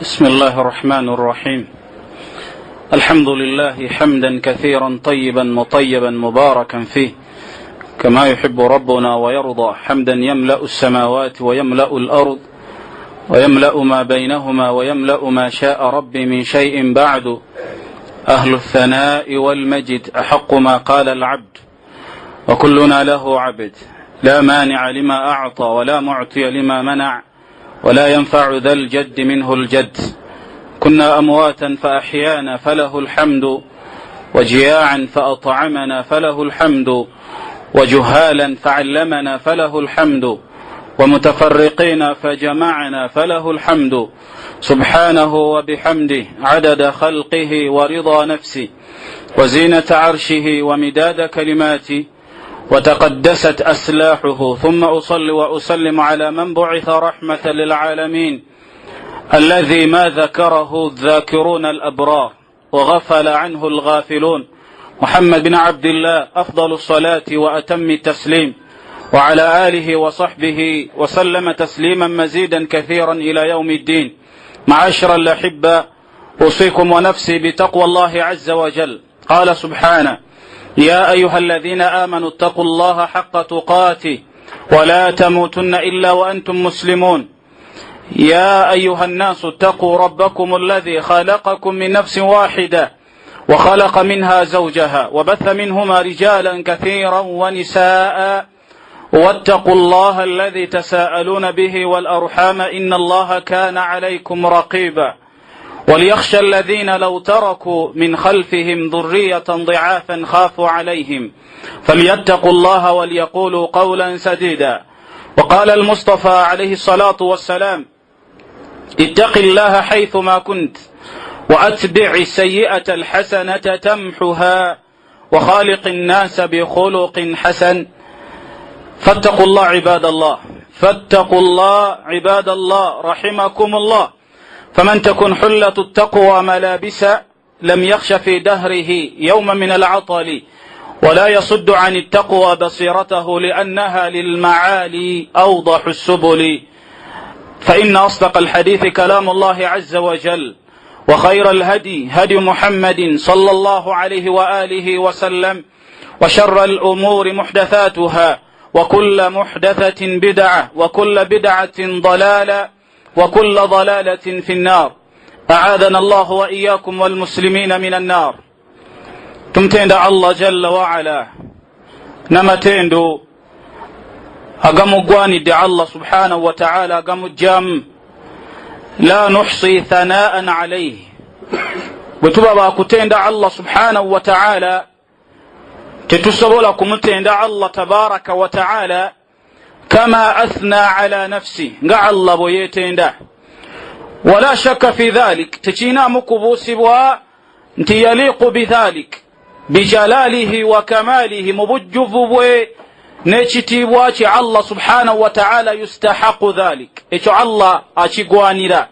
بسم الله الرحمن الرحيم. الحمد لله حمدا كثيرا طيبا مطيبا مباركا فيه كما يحب ربنا ويرضى، حمدا يملأ السماوات ويملأ الأرض ويملأ ما بينهما ويملأ ما شاء ربي من شيء بعد. أهل الثناء والمجد، أحق ما قال العبد وكلنا له عبد، لا مانع لما أعطى ولا معطي لما منع ولا ينفع ذا الجد منه الجد. كنا أمواتا فأحيانا فله الحمد، وجياعا فأطعمنا فله الحمد، وجهالا فعلمنا فله الحمد، ومتفرقين فجمعنا فله الحمد. سبحانه وبحمده عدد خلقه ورضا نفسه وزينة عرشه ومداد كلماته وتقدست أسلاحه. ثم أصلي وأسلم على من بعث رحمة للعالمين، الذي ما ذكره الذاكرون الأبرار وغفل عنه الغافلون، محمد بن عبد الله، أفضل الصلاة وأتم التسليم، وعلى آله وصحبه وسلم تسليما مزيدا كثيرا إلى يوم الدين. معاشر الأحبة، أوصيكم ونفسي بتقوى الله عز وجل. قال سبحانه: يا أيها الذين آمنوا اتقوا الله حق تقاته ولا تموتن إلا وأنتم مسلمون. يا أيها الناس اتقوا ربكم الذي خلقكم من نفس واحدة وخلق منها زوجها وبث منهما رجالا كثيرا ونساء، واتقوا الله الذي تساءلون به والأرحام إن الله كان عليكم رقيبا. وليخشى الذين لو تركوا من خلفهم ذرية ضعافا خافوا عليهم فليتقوا الله وليقولوا قولا سديدا. وقال المصطفى عليه الصلاة والسلام: اتق الله حيثما كنت وأتبع السيئة الحسنة تمحها وخالق الناس بخلق حسن. فاتقوا الله عباد الله، فاتقوا الله عباد الله رحمكم الله. فمن تكن حلة التقوى ملابسا لم يخش في دهره يوما من العطل، ولا يصد عن التقوى بصيرته لأنها للمعالي أوضح السبل. فإن أصدق الحديث كلام الله عز وجل، وخير الهدي هدي محمد صلى الله عليه وآله وسلم، وشر الأمور محدثاتها، وكل محدثة بدعة، وكل بدعة ضلالة، وكل ضلالة في النار. أعاذنا الله وإياكم والمسلمين من النار. Tumtenda Allah jalla waala n'amatendo agamugwanidde Allah subhanahu wa ta'ala agamugjamu, la nuhsi thanaan alaihi. Bwe tuba bakutenda Allah subhanahu wa ta'ala, tetusobola kumutenda Allah tabaraka wa ta'ala kama athna ala nafsi, nga Allah bwe yeetenda. Wala shakka fi dhalik, tekiinaamu kubuusibwa nti yaliqu bidhalik bijalalihi wa kamalihi, mu bujjuvu bwe n'ekitiibwa kye Allah subhanahu wa ta'ala yustahaqu dhalik, ekyo Allah akigwanira.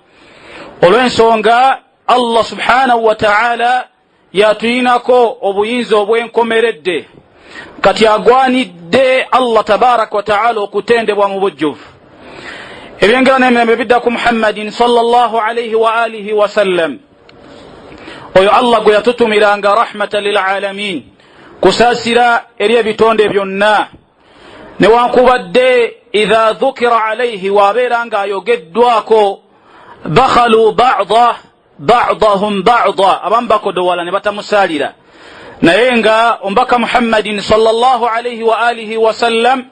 Olw'ensonga Allah subhanahu wa ta'ala yatuyinako obuyinza obwenkomeredde, kati agwanidde Allah tabaraka wa ta'ala okutendebwa mu bujjuvu. Ebyengera n'emirembe bidda ku Muhammadin sallallahu alaihi wa alihi wasallam, oyo Allah gwe yatutumiranga rahmatan lilalamin, kusaasira eri ebitonde byonna. Newankubadde idha dhukira alaihi, waabeera ng'ayogeddwako, bakhalu bada badahum bada, abamu bakodowala ne batamusaalira. Naye nga omubaka Muhammadin sallallahu alaihi wa alihi wasallam,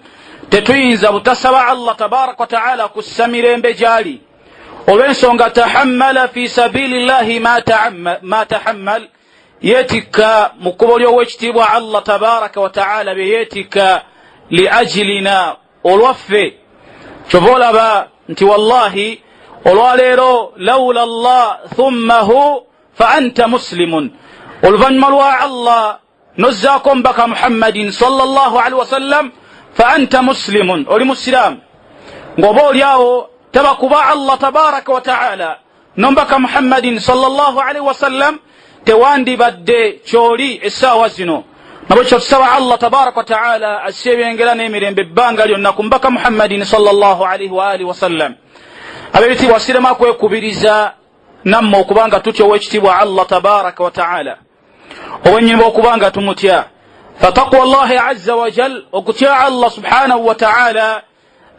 tetuyinza butasaba Allah tabaraka wa taala kussa mirembe gyali, olw'ensonga tahammala fi sabili llahi ma tahammal, yeetikka mu kkubo ly'owekitiibwa Allah tabaraka wa taala bye yeetikka li ajilina, olwaffe. Kyova olaba nti wallahi olwaleero, laula llah thumma hu fa anta muslimun, oluvannyuma lwa Allah nozzaako omubaka Muhammadin sallallahu alaihi wasallam, fa anta muslimun, oli musiraamu. Ng'oba oliawo tabakuba Allah tabaraka wa taala nomubaka Muhammadin sallallahu alaihi wasallam, tewandibadde kyoli essaawa zino. Nabwekyo tusaba Allah tabaraka wa taala asse ebyengera n'emirembe ebbanga lyonna ku mubaka Muhammadin sallallahu alaihi wa alihi wasallam. Ab'ebitiibwa, sirema kwekubiriza. Nammwe okuba nga tutya Owekitiibwa Allah tabaraka wataala, owenyimba okuba nga tumutya. Fataqwa llahi azza wajal, okutya Allah subhanahu wataala,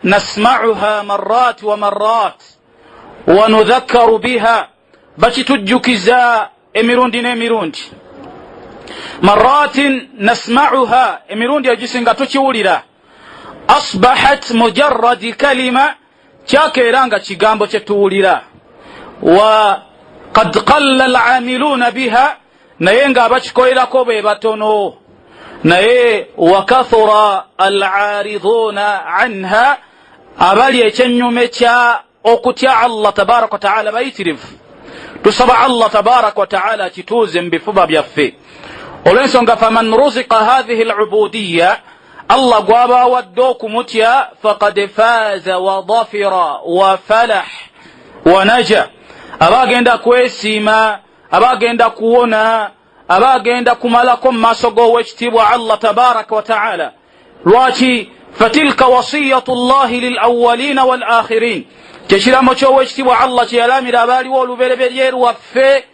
nasmauha marat wa marat wanudhakkaru biha, bakitujjukiza emirundi n'emirundi. Maratin nasmauha, emirundi egisinga tukiwulira. Asbahat mujaradi kalima, kyakeera nga kigambo kyetuwulira. Wa kad qalla alamiluuna biha, naye ng'abakikolerako be batono. Naye wakathura alariduna anha, abali ekyennyume kya okutya Allah tabaraka wataala bayitirivu. Tusaba Allah tabaraka wataala akituuze mu bifuba byaffe, olw'ensonga faman ruziqa hathihi lubudiya, Allah gw'aba awadde okumutya, fakad faaza wa dhafira wa falah wa naja, aba agenda kwesiima, aba agenda kuwona, aba agenda kumalako mu maaso g'Owekitiibwa Allah tabaraka wataala. Lwaki? Fatilka wasiyatu llahi lilawalina walakhirin, kyekiramo ky'Owekitiibwa Allah kyeyalamira abaaliwo olubereberye lwaffe,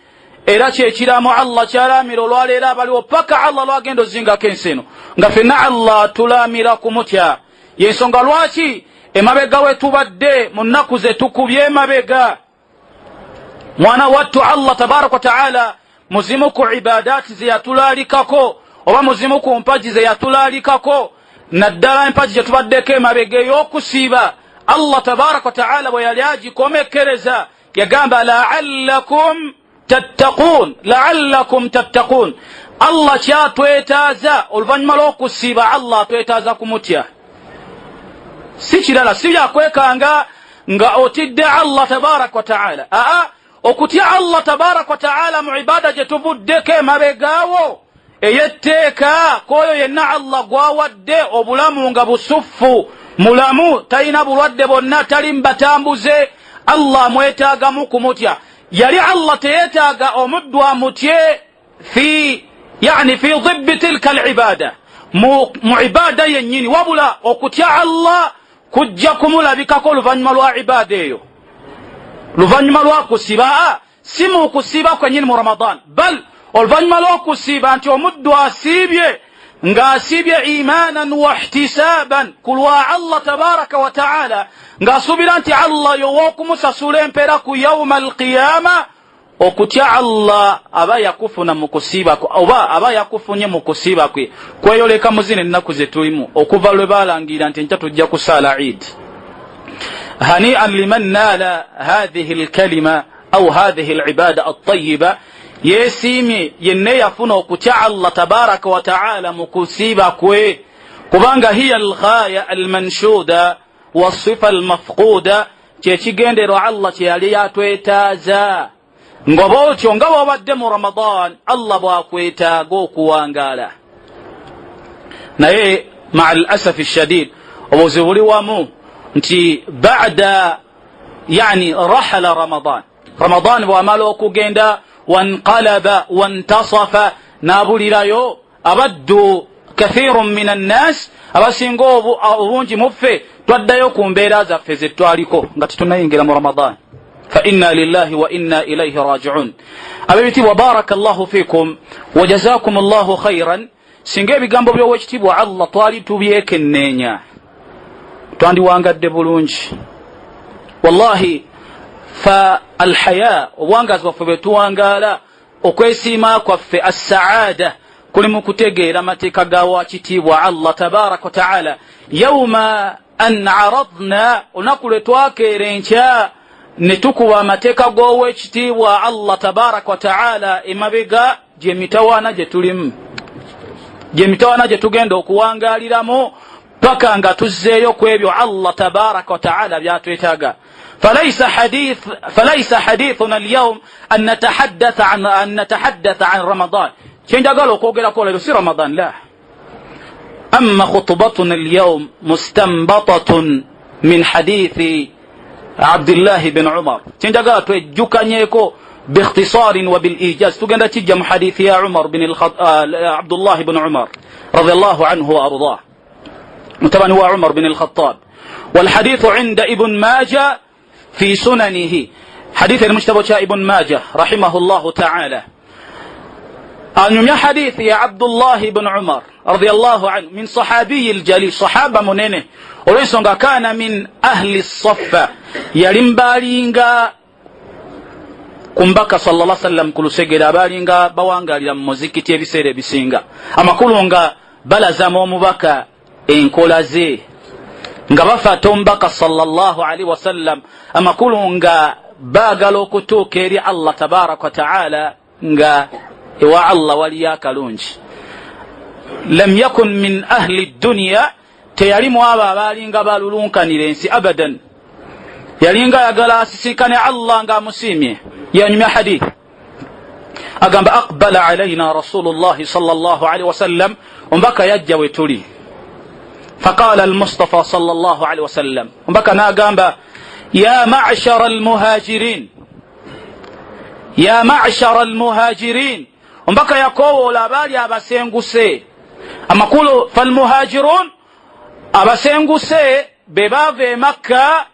era kyekiramo Allah kyalamira olwaleero abaliwo paka Allah lwagenda ozingako ensi eno, nga fenna Allah tulamira kumutya. Yensonga lwaki emabega we tubadde mu nnaku ze tukubye emabega, mwana wattu, Allah tabaraka wataala muzimu ku ibadaati ze yatulaalikako, oba muzimu ku mpagi ze yatulaalikako, naddala empagi gyetubaddeko emabega ey'okusiiba, Allah tabaraka wataala bwe yali agikomekkereza yagamba laallakum tattaqun, laallakum tattaqun. Allah kyatwetaaza oluvannyuma lw'okusiiba, Allah atwetaaza kumutya, si kirala, si byakwekanga nga otidde Allah tabaraka wataala. Aa, okutya Allah tabaraka wataala mu ibada gye tuvuddeko emabegaawo ey'etteeka, kwoyo yenna Allah gwawadde obulamu nga busuffu, mulamu, talina bulwadde bwonna, tali mubatambuze, Allah amwetaagamu kumutya. Yali Allah teyeetaaga omuddu amutye fi yani fi dhibbi tilka alibada, mu ibada yennyini, wabula okutya Allah kujja kumulabikako oluvannyuma lwa ibada eyo, luvannyuma lwakusiba, si mu kusiiba kwennyini mu Ramadan, bal oluvannyuma lw'okusiiba, nti omuddu asiibye ng'asiibye imanan wa ihtisaban ku lwa Allah tabaraka wa taala, ng'asuubira nti Allah yow'okumusasula empeera ku yauma alqiyama. Okutya Allah aba yakufuna mu kusiiba kwe, oba aba yakufunye mu kusiiba kwe, kweyoleka mu zino ennaku ze tulimu okuva lwe baalangira nti enkya tujja kusaala Eid. Hanian liman naala hathihi lkalima au hathihi libada altayiba, yeesiimye yenna eyafuna okutya Allah tabaraka wa taala mu kusiiba kwe, kubanga hiya alghaya almanshuda wasifa almafquda, kyekigenderwa Allah kyeyali yatwetaaza. Ngoba otyo nga bwobadde mu Ramadan, Allah bwakwetaaga okuwangaala. Naye maa al asafi shadid, obuzibu buli wamu nti bada yani rahala Ramadan, Ramadan bwamala okugenda, wanqalaba wantasafa, nabulirayo abaddu kathiru min annas, abasinga obungi muffe twaddayo ku mbeera zaffe zetwaliko nga tetunayingira mu Ramadan. Fa inna lillahi wa inna ilaihi rajiun. Abebitiibwa, baraka llahu fikum wa jazakum llahu khairan. Singa ebigambo by'Owekitiibwa Allah twali tubyekenneenya, twandiwangadde bulungi wallahi. Fa alhaya, obuwangazi bwaffe bwe tuwangaala, okwesiima kwaffe, assaada, kuli mu kutegeera amateeka ga Wakitiibwa Allah tabaraka wataala. Yauma an aradna, olunaku lwe twakeera enkya ne tukuba amateeka g'Owekitiibwa Allah tabaraka wataala emabega, gyemitawaana gye tulimu, gyemitawaana gye tugenda okuwangaaliramu paka nga tuzzeeyo ku ebyo Allah tabaraka wataala byatwetaaga. فليس حديثنا اليوم أن نتحدث عن رمضان. kyenjagala okwogerako leero si Ramadan, la. أما خطبتنا اليوم مستنبطة من حديث عبد الله بن عمر. kyenjagala twejjukanyeko باختصار وبالإيجاز, tugenda kijja mu hadithi ya Umar bin عبد الله بن عمر رضي الله عنه وأرضاه, mutabani wa Umar bin الخطاب. والحديث عند ابن ماجه في سننه. Hadithi eri mu kitabo kya Ibun Maja rahimahu llahu taala. Anyumya hadithi ya Abdullahi bnu Umar radiallahu anhu, min sahabiyi ljalil, sahaba munene, olwensonga kana min ahli saffa, yali mbalinga ku mbaka salla sallam ku lusegere, abalinga bawangalira mu muzikiti ebiseera ebisinga, amakulu nga balazamu omubaka enkola ze, nga bafata omubaka sallallahu alaihi wasallam, amakulu nga baagala okutuuka eri Allah tabaraka wataala, nga ewa Allah waliyo akalungi. Lam yakun min ahli dduniya, teyali mu abo abaalinga balulunkanira ensi abadan, yalinga ayagala asisinkane Allah ng'amusiimye. Yanyumya hadithi agamba, aqbala alaina rasulullahi sal llah alaihi wasallam, omubaka yajja we tuli. Faqala almustafa sal llah alaihi wasallam, omubaka n'agamba, ya mashara almuhajirin, ya mashara almuhajirin. Omubaka yakowoola abaali abasenguse, amakulu falmuhajirun, abasenguse be baava e Makka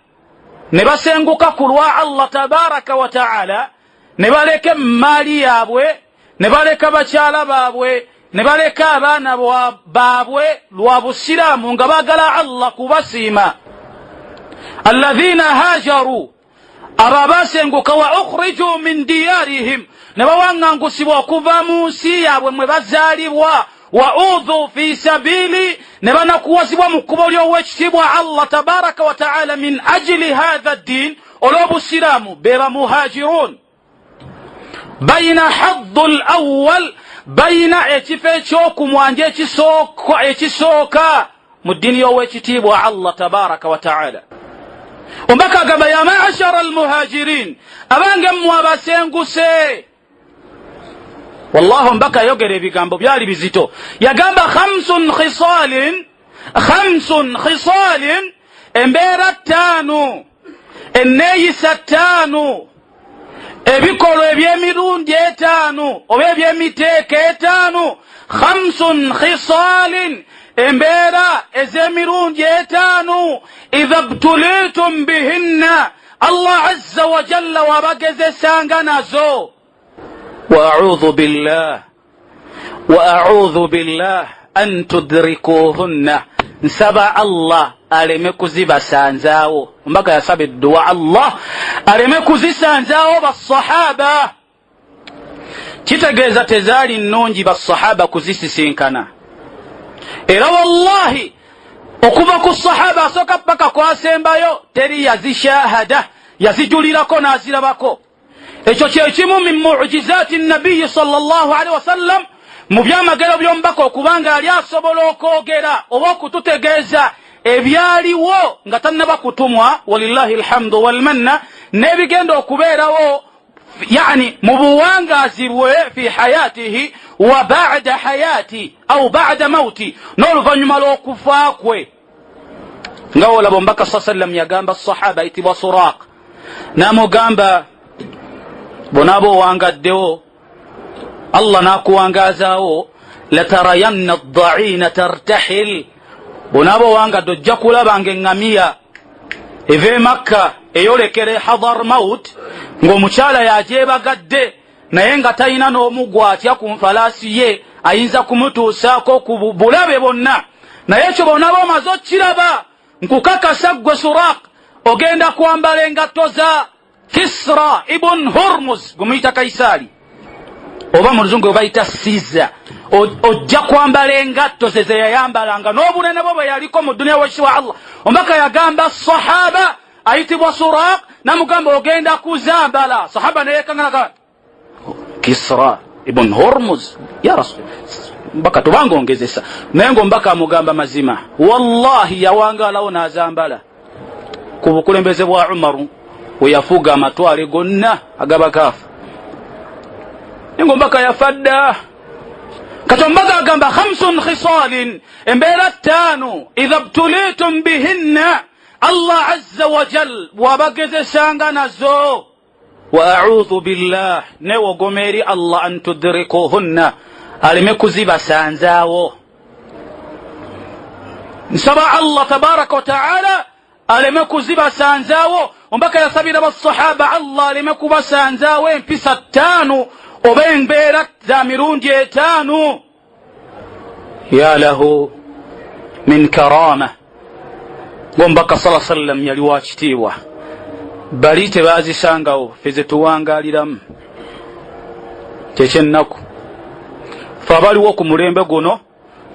ne basenguka ku lwa Allah tabaraka wa taala, ne baleka emaali yaabwe, ne baleka bakyala baabwe, ne baleka abaana baabwe lwa busiraamu, nga baagala Allah kubasiima. Alladhina hajaru, abo abasenguka, wa ukhriju min diyarihim, ne bawaŋŋangusibwa okuva mu nsi yaabwe mwe bazaalibwa, wa udhu fi sabili, ne banakuwazibwa mu kkubo ly'owekitiibwa Allah tabaraka wa taala, min ajili hatha ddin, olw'obusiraamu, be bamuhajirun. Bayina haddu l awal, bayina ekifo ekyokumwanja ekisooka mu ddiini y'owekitiibwa Allah tabaraka wa taala. Omubaka agamba, ya mashara almuhajirin, abange mmwe abasenguse. Wallahi omubaka yayogera ebigambo byali bizito. Yagamba khamsun khisalin, khamsun khisalin, embeera ttaano, enneeyisa ttaano, ebikolwa eby'emirundi etaano oba eby'emiteeko etaano. Khamsun khisalin, embeera ez'emirundi etaano, idha btulitum bihinna, Allah azza wa jalla wabagezesanga nazo, wa audhu billah, wa audhu billah an tudrikuhunna, nsaba Allah aleme kuzibasanzaawo. Ombaga yasaba edduwa Allah aleme kuzisanzaawo basahaba. Kitegeeza tezaali nnungi basahaba kuzisisinkana. Era wallahi okuva ku sahaba asooka paka kwasembayo teri yazishahada, yazijulirako n'azirabako. Ekyo kyekimu min mujizaati nabiyi sal llah alaihi wasallam, mu byamagero by'omubaka okubanga yali asobola okwogera oba okututegeeza ebyaliwo nga tannaba kutumwa, walillahi alhamdu walmanna, n'ebigenda okubeerawo, yani mu buwangaazi bwe, fi hayatihi wa bada hayati au bada mauti, n'oluvannyuma lw'okufa kwe. Nga wolaba omubaka saa sallam yagamba sahaba ayitibwa Suraq, n'amugamba, bonaaba owangaddewo, Allah n'akuwangazaawo, latarayanna daina tartahil, bonaaba owangadde ojja kulaba nga eŋŋamiya eva e Makka eyolekera e Hadar Maut, ng'omukyala yagyebagadde, naye nga talina n'omugwa atya ku nfalaasi ye ayinza kumutuusaako ku bulabe bwonna. Naye ekyo bonaaba omaze okukiraba, nkukakasa ggwe Suraq, ogenda kwambala engatto za Kisra ibn Hurmuz, gwe muyita Kaisaali, oba mu luzungu gwe bayita Siza. Ojja kwambala engatto ze zeyayambalanga n'obunene bwo bwe yaliko mu duniya wekitiibwa Allah. Omubaka yagamba sahaba ayitibwa Suraq, namugamba ogenda kuzambala. Sahaba neyekanganaga, Kisra ibn Hormuz, ya rasul, mbaka tubanga ongezesa. Naye nga omubaka amugamba mazima, wallahi yawangalawo n'azambala ku bukulembeze bwa Umaru, we yafuga amatwale gonna agabakaafu, naye nga omubaka yafa dda. Kati omubaka agamba khamsun khisalin, embeera ttaano, idha btulitum bihinna, Allah azza wajal bw'abagezesanga nazo, wa audhu billah, newogoma eri Allah, an tudrikuhunna, aleme kuzibasanzaawo. Nsaba Allah tabaraka wataala aleme kuzibasanzaawo. Omubaka yasabira basahaba Allah aleme kubasanzaawo empisa ttaano oba embeera za mirundi etaano. Ya lahu min karama, ng'omubaka sala sallam yali wa kitiibwa, bali tebazisangawo, ffe ze tuwangaaliramu. Kyekyennaku fe abaliwo ku mulembe guno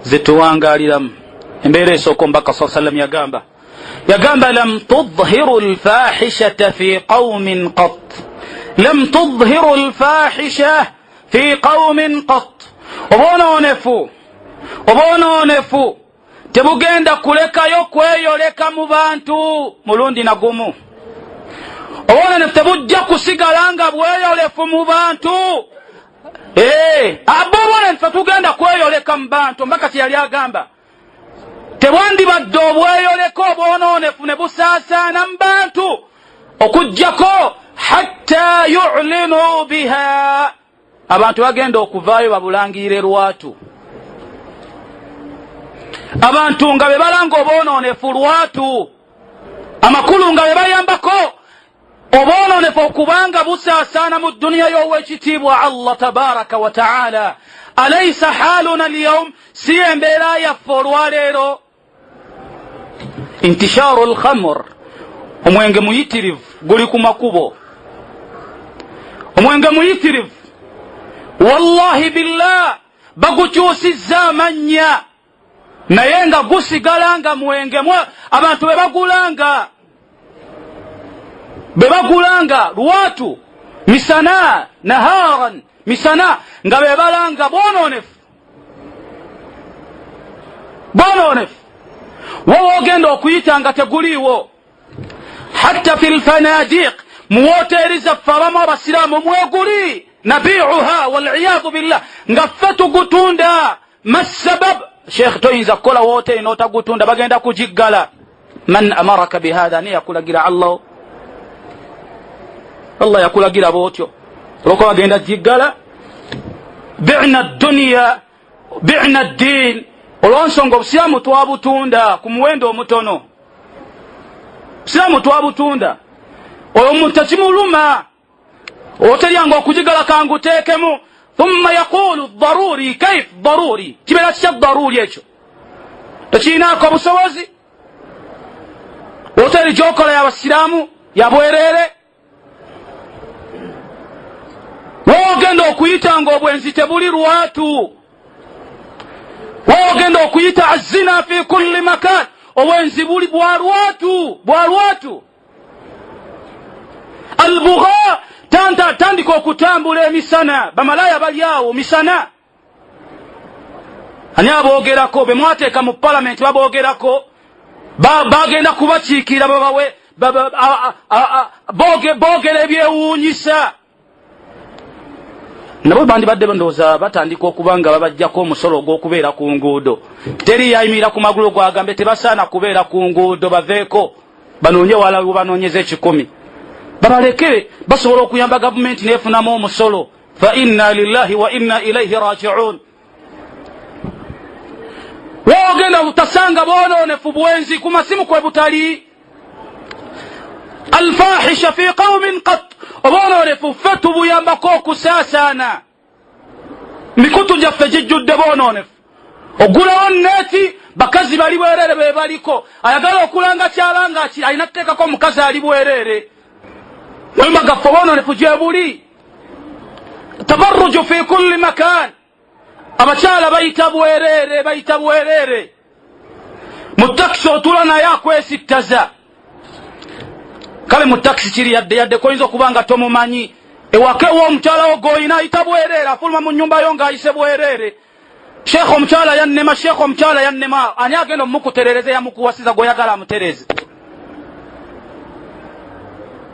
ze tuwangaaliramu. Embeera esooka, omubaka saa sallam yagamba lam tudhiru lfahishata fi qaumin qat, lam tudhiru lfahisha fi qaumin qat. Obwonoonefu tebugenda kulekayo kweyoleka mu bantu mulundi na gumu. Obwonoonefu tebujja kusigala nga bweyolefu mu bantu. Abo obwonoonefu tetugenda kweyoleka mu bantu. Mbaka kyeyali agamba, tebwandibadde obweyoleka obwonoonefu ne busaasaana mu bantu okugjako hatta yulinu biha, abantu bagenda okuvaayo babulangirire lwatu, abantu nga be balanga obwonoonefu lwatu, amakulu nga be bayambako obwonoonefu okubanga busaasaana mu duniya y'owekitiibwa Allah tabaraka wa taala. Alaisa haluna alyawm, si embeera yaffe olwaleero? Intisharu lkhamr, omwenge muyitirivu guli ku makubo, omwenge muyitirivu, wallahi billah, bagukyusizza amannya naye nga gusigala nga mwenge. Abantu bwe bagulanga lwatu misana naharan misana, nga be balanga bwononefu, bwononefu. Wowe ogenda okuyita nga teguliiwo, hatta fi lfanadiq, mu woteeri zaffe abamu abasiraamu mweguli, nabiuha waliyadu billah, nga ffe tugutunda. Masabab, sheekh, toyinza kukola woteeri n'otagutunda, bagenda kugiggala. Man amaraka bihatha? Ni yakulagira? Allah yakulagira bwotyo olwokuba bagenda giggala. Bina duniya, bina ddin, olwonsonga obusiraamu twabutunda ku muwendo omutono, obusiraamu twabutunda. Oyo omuntu tekimuluma oteryanga okugigala, kanguteekemu. Thumma yaqulu daruri, kaif daruri? Kibeera kitya daruri? Ekyo tekirinaako obusobozi. Woteri gyokola yabasiraamu yabwerere, wogenda okuyita nga obwenzi tebuli lwatu, wogenda okuyita azina fi kulli makan, obwenzi buli bwa lwatu, bwa lwatu. Albugha, tandika okutambula emisana, bamalaya bali awo misana. Ani aboogerako? Be mwateeka mu palamenti baboogerako? Bagenda kubakiikira babawe boogera ebyewuunyisa. Nabo bandibadde ndowooza batandika okuba nga babajjako omusolo ogw'okubeera ku nguudo. Teri yayimirira ku magulu gwagambe tebasaana kubeera ku nguudo, baveeko banoonye wala banoonyeza 100, babaleke, basobola okuyamba gavumenti neefunamu omusolo. Fa inna lillahi wa inna ilaihi rajiun. Wogenda butasanga bwonoonefu, bwenzi ku masimu kwe butali. Alfahisha fi qaumin qat, obwonoonefu ffe tubuyambako okusaasaana. Mikutu gyaffe gijjudde bwonoonefu. Ogulawo neeti, bakazi bali bwereere be baliko. Ayagala okulanga kyalanga alina kuteekako omukazi ali bwereere. Mayumba gaffe obwonoonefu gyebuli. Tabarruju fi kulli makan, abakyala bayita bwereere, bayita bwereere. Mu takisi otula naye akwesittaza. Kale mu takisi kiri yadde yadde koyinza okuba nga tomumanyi. Ewaka ewa omukyala wo goyina ayita bwereere, afuluma mu nyumba yo ng'ayise bwereere. Sheekh, omukyala yannema, sheekh, omukyala yannema. Ani agenda omukuterereza? Yamukuwasiza gweoyagala amutereeze.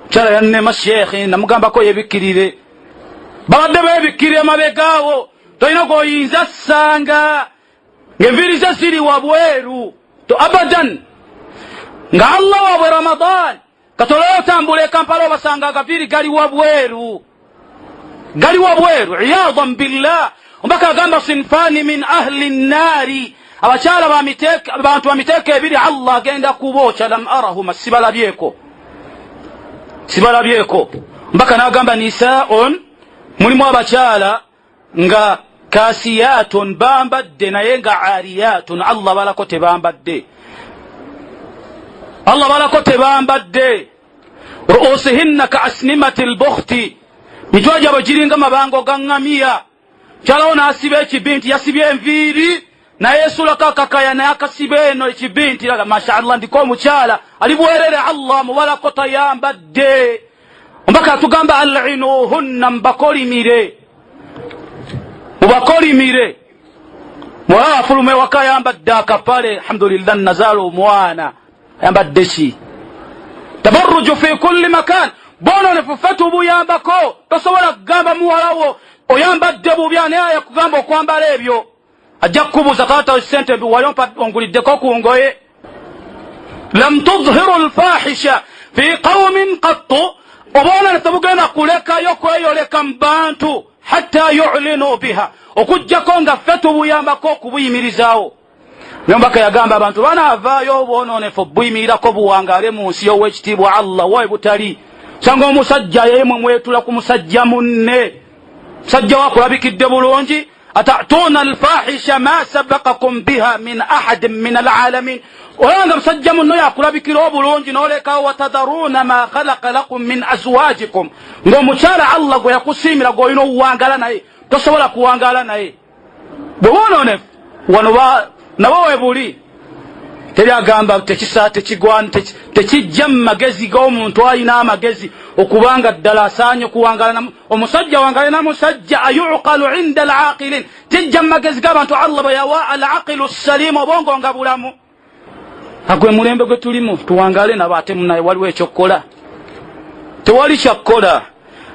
Omukyala yannema, sheekh, namugambako yebikkirire. Babadde beebikkirira mabegaawo, tolina gwoyinza ssanga ng'enviiri ze ziri wabweru to abadan, nga Allah waabwe Ramadan. Katolayo otambula ekampala, obasanga agaviiri gali wabweru, gali wabweru, iyadan billah. Omubaka agamba sinfani min ahli nnaari, abakyala bantu bamiteeko ebiri Allah agenda kubookya, lam arahuma, sibalabyeko. Sibalabyeko. Mbaka n'agamba nisaun, mulimu abakyala nga kasiyatun, bambadde naye nga ariyatun, Allah balako tebambadde, Allah balako tebambadde. Ruusihinna ka asnimati lbukhti, mitwe gyabwe giringa mabango ga ŋŋamiya. Mukyalawo n'asiba ekibinti, yasibye enviiri naye esulako akakaya naye akasiba eno ekibinti, masha Allah, ndiko omukyala ali bwerere, Allah mubalako tayambadde. Ombaka atugamba alinuhunna, mubakolimire, mubakolimire. Muwala afuluma ewaka ayambadde akapale, alhamdulillah, nazaala omwana, ayambadde ki? Tabarruju fi kulli makan, bwononefu ffe tubuyambako. Tosobola kugamba muwalawo oyambadde bubi, naye ayakugamba okwambala ebyo ajja kukubuuza, taata, sente wali onguliddeko ku ngoye? Lam tudhiru lfahisha fi qaumin qattu, obwonone tebugenda kulekayo kweyoleka mu bantu hatta yulinu biha, okugjako nga ffe tubuyambako okubuyimirizaawo. Naye omubaka yagamba abantu banaavaayo obwononefu buyimirirako buwangaale mu nsi y'owekitiibwa Allah wawe butali. Sanga omusajja yemwe mwetula ku musajja munne, musajja wakulabikidde bulungi, atatuuna alfahisha ma sabakakum biha min ahadin min alalamin, olaba nga musajja munno yakulabikira obulungi nolekawo, watadharuuna ma khalaqa lakum min azwajikum, ng'omukyala Allah gwe yakusiimira gw'olina owuwangala naye tosobola kuwangala naye. Bwe bwononefu wano nabo webuli, teri agamba tekisa tekigwana, tekijja mu magezi g'omuntu alina amagezi okubanga ddala asaanye kuwangala omusajja wangale na musajja. Ayuqalu inda alaqilin, kijja mu magezi g'abantu Allah bwe yawa alaqilu salimu, obwongo nga bulamu. Agwe mulembe gwe tulimu, tuwangale nabo ate munaye waliwo ekyokukola? Tewali kyakkola.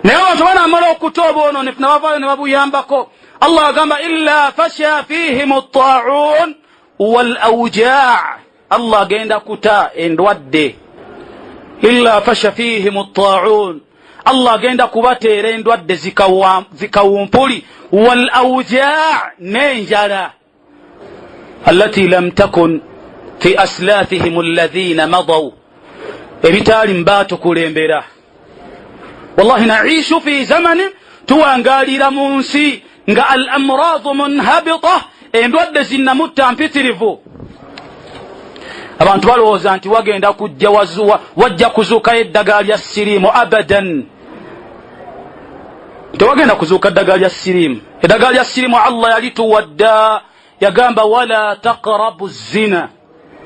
Naye abantu banamala okuta obwononefu nabavaayo ne babuyambako, Allah agamba illa fasha fihim taun wal aujaa, Allah agenda kuta endwadde. Illa fasha fihim taun, Allah agenda kubateera endwadde zikawumpuli, wal aujaa, n'enjala, allati lam takun fi aslafihim alladhina madaw, ebitaali mubaatukulembera. Wallahi naishu fi zamanin, tuwangalira mu nsi nga al amradu munhabita, endwadde zinnamutta mpitirivu. Abantu balowooza nti wagenda kujja wajja kuzuukayo eddagala lya siriimu. Abadan, tewagenda kuzuuka ddagala lya siriimu. Eddagala lya siriimu Allah yalituwadda, yagamba wala taqrabu zina,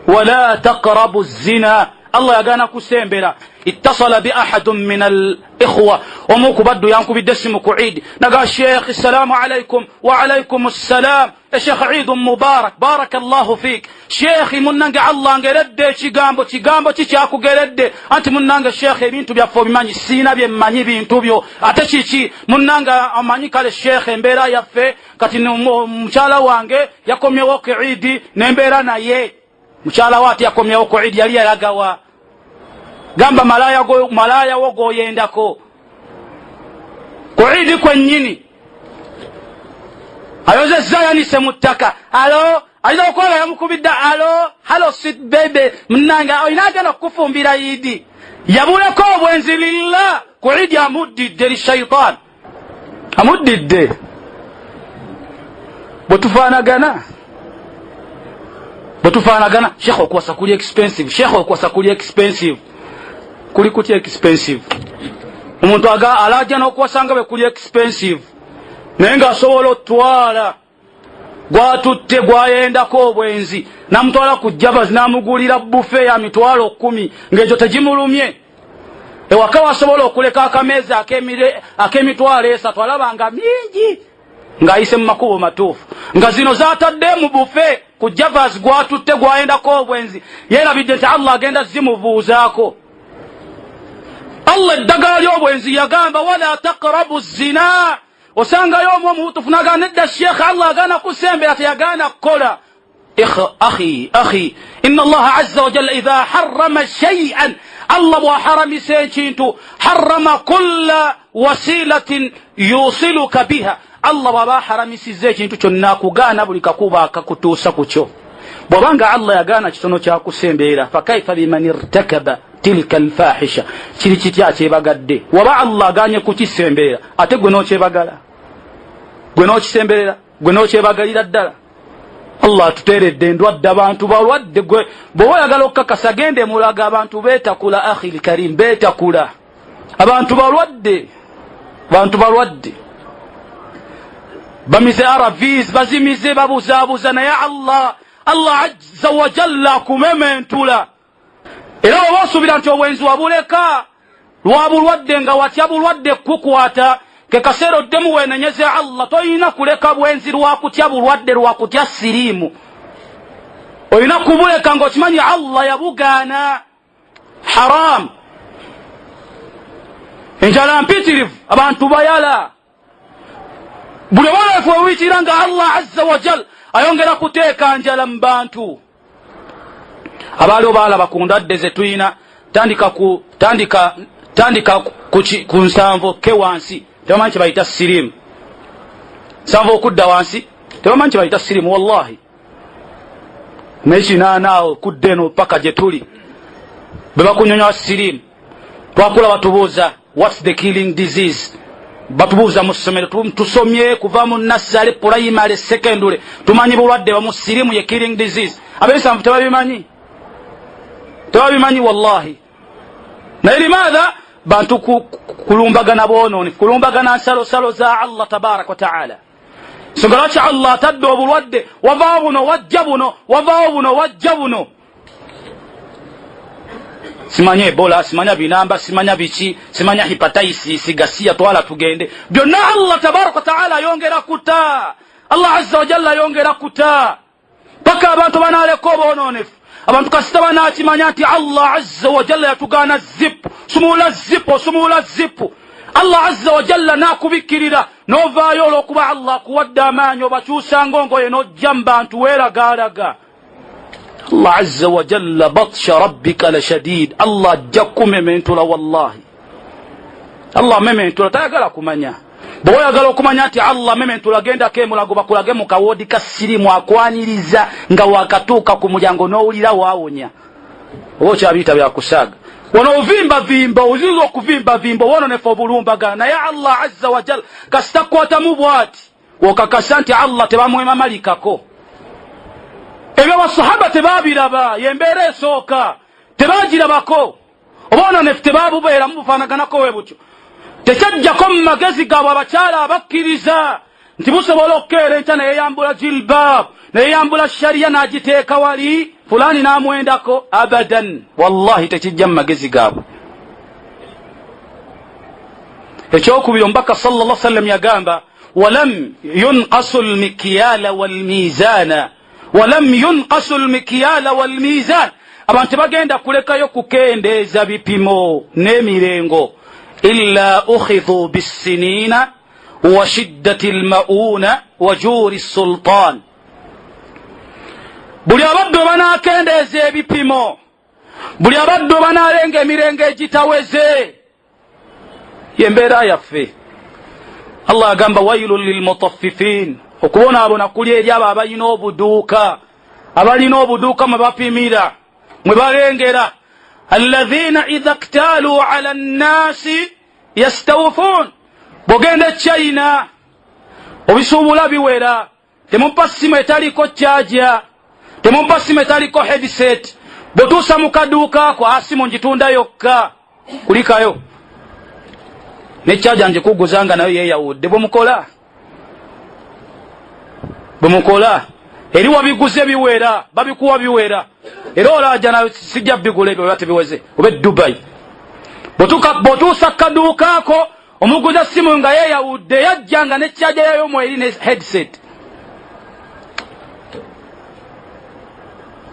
wala taqrabu zina, Allah yagaana kusembera. Ittasala bi ahadun min al ikhwa, omu ku baddu yankubidde essimu ku Idi, naga sheekh, assalamu alaikum. Wa alaikum ssalam, eshekh, idun mubarak. Baraka llahu fik sheekhi. Munnange, Allah ngeredde ekigambo. Kigambo ki kyakugeredde? Anti munnange sheekh, ebintu byaffe obimanyi. Siina byemmanyi bintu byo, ate kiki munnange omanyi? Kale sheekh, embeera yaffe kati mukyala wange yakomyewo ku Idi nembeera naye. Mukyala we ate yakomyewo ku Idi, yali yalagawa? Gamba malaaya wo goyendako ku Idi kwennyini, ayozezza, ayanise mu ttaka. Alo, ayinza okuba nga yamukubidde, alo, hello sweet baby, munange olina agenda okukufumbira Idi. Yabulako obwenzi lillah ku Idi, amuddidde li shaitan, amuddidde. Bwe tufaanagana, bwe tufaanagana, shekhe, okuwasa kuli expensive, shekhe, okuwasa kuli expensive. Kuli kutya expensive? Omuntu alajja n'okuwasa nga bwe kuli expensive, naye ng'asobola otwala gwatutte gwayendako obwenzi namutwala ku Javas, namugulira buffet ya 100,000, ng'ekyo tegimulumye. Ewaka wasobola okuleka akameeza ak'emitwalo 3, alaba nga mingi, ng'ayise mu makubo matuufu, nga zino zatadde mu buffet ku Javas gwatutte gwayendako obwenzi, yeerabidde nti Allah agenda zimubuuzaako. Allah eddagala ly'obwenzi yagamba wala taqrabu zina. Osangayo omu omubutufu nagamba nedda sheekh, Allah agaana kusembera, teyagaana kukola. Akhi, akhi, inna Allaha azza wajalla idha harrama shay'an, Allah bw'aharamisa ekintu, harrama kulla wasilatin yusiluka biha. Allah bw'aba aharamisiza ekintu kyonna, akugaana buli kakuba akakutuusa ku kyo. Bw'abanga Allah yagaana kitono kyakusembeera, fakaifa biman irtakaba. Tilka alfahisha kiri kitya akyebagadde? Waba Allah aganye kukisemberera, ate gwe n'okyebagala, gwe n'okisemberera, gwe n'okyebagalira ddala. Allah atuteeredde endwadde, abantu balwadde. Gwe bw'oba oyagala okukakasa, genda emulaga, abantu beetakula. Akhi lkarim, beetakula, abantu balwadde, bantu balwadde, bamize ARVs, bazimize, babuzaabuza. Naye Allah azza wajalla akumementula. Era oba osuubira nti obwenzi wabuleka lwa bulwadde, nga watya bulwadde kukukwata, ke kaseera oddemu weenenyeze Allah. Toyina kuleka bwenzi lwakutya bulwadde, lwakutya siriimu. Olina kubuleka ng'okimanyi Allah yabugaana, haram. Enjala mpitirivu, abantu bayala. Buli obwolefu wewuyitira nga Allah azza wajal ayongera kuteeka njala mu bantu. Abaaliwo baalaba ku ndwadde ze tulina. Tandika ku tandika tandika ku 70 ke wansi, tebamanyi kye bayita siriimu. 70 okudda wansi tebamanyi kye bayita siriimu, wallahi. Nekinaana awo kudda eno paka gye tuli bwe bakunyonyola siriimu. Twakula batubuuza, "What's the killing disease?" Batubuuza mu ssomero. Tusomye kuva mu nursery, primary, secondary, tumanyi bulwadde bamu siriimu ye killing disease. Abensanvu tebabimanyi, tebabimanyi wallahi. Naye limaatha? Bantu kulumbagana bwonooni, kulumbagana nsalosalo za Allah tabaraka wa taala. Nsonga lwaki Allah atadde obulwadde, wavaawo buno, wajja buno, wavaawo buno, wajja buno, simanya Ebola, simanya binamba, simanya biki, simanya hepatitis, gasiya, twala tugende. Byonna Allah tabaraka wa taala ayongera kuta, Allah azza wajalla ayongera kuta paka abantu banaleka obwononefu. Abantu kasita banakimanya nti Allah azza wajalla yatugaana zipu, sumula zipu, osumula zipu, Allah azza wajalla nakubikkirira novaayo. Olwokuba Allah akuwadde amaanyi, obakyusa ngongoye nojja mu bantu weeragaalaga. Allah azza wajalla, batsha rabbika la shadid. Allah ajja kumementula, wallahi. Allah mementula, tayagala kumanya. Bwe oyagala okumanya nti Allah mementula, gendako emulago bakulage mu kawoodi ka sirimu akwaniriza nga wakatuuka ku mulyango n'owulira waawonya. Oba okyabiyita byakusaaga, wano ovimbavimba, oyinza okuvimbavimba obwononefu obulumbagana. Naye Allah azza wajal kasita kukwatamu bwati, wokakasa nti Allah tebamwemamalikako. Ebyo abasahaba tebabiraba, yembeera esooka tebagirabako. Obwononefu tebabubeeramu bufaanaganako we butyo. Tekyajjako mu magezi gaabwe abakyala abakkiriza nti busobola okukeera enkya neyeyambula jilbab, neyeyambula shariya, n'agiteeka wali, fulani n'amwendako. Abadan, wallahi tekijja mu magezi gaabwe. Ekyokubiri, omubaka salla sallam yagamba, walam yunqasu lmikyala walmizana, walam yunqasu lmikyala walmizan. Abantu tebagenda kulekayo kukendeeza bipimo n'emirengo, illa ukhidhu bisinina wa shiddati lmauna wa juri sultan. Buli abadde banakendeeza ebipimo, buli abadde banalenga emirengo egitaweze, yembeera yaffe. Allah agamba, wailun lilmutaffifin, okubonaabona kuli eri abo abalina obuduuka, abalina obuduuka mwe bapimira, mwe balengera. Alladhina idha ktaaluu ala nnasi yastawufuun. Bwogenda e China obisuubula biwera. Temumpa simu etaliko charger, temumpa simu etaliko headset. Bwetuusa mu kaduuka ako, asimu ngitunda yokka, kulikayo ne charger, ngikuguza nga nayo yeeyawudde. Bwemukola, bwemukola eri wabiguze biwera, babikuwa biwera, era olaja sijja bigula ebyo biba tebiweze. Oba e Dubai bw'otuusa kaduuka ako, omuguza simu nga yeeyawudde, yajja nga ne charger yayo mweri ne headset.